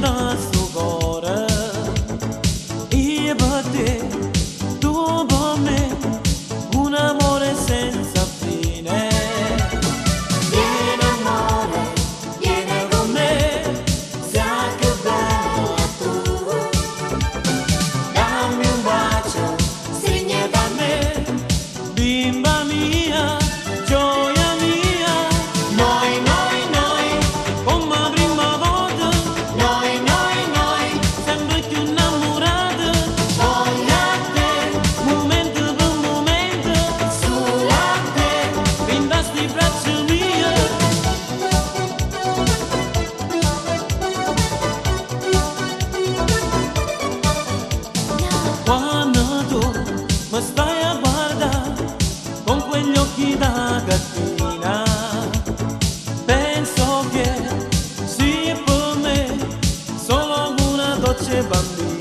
dint' 'stu core. Io pe te, tu pe me, un amore senza fine. Vieni amore, vieni con me, sa che bella tu. Dammi un bacio, strignete a me, bimba mia, gioia mia. Noi, noi, noi, come 'a primma volta. Noi, noi, noi, sempre più innamorati. Voglio a te, momento per momento, solo a te, dint' 'sti braccia mie. Quando tu mi stai a guardare con quegli occhi da gattina, penso che sia per me solo una dolce bambina.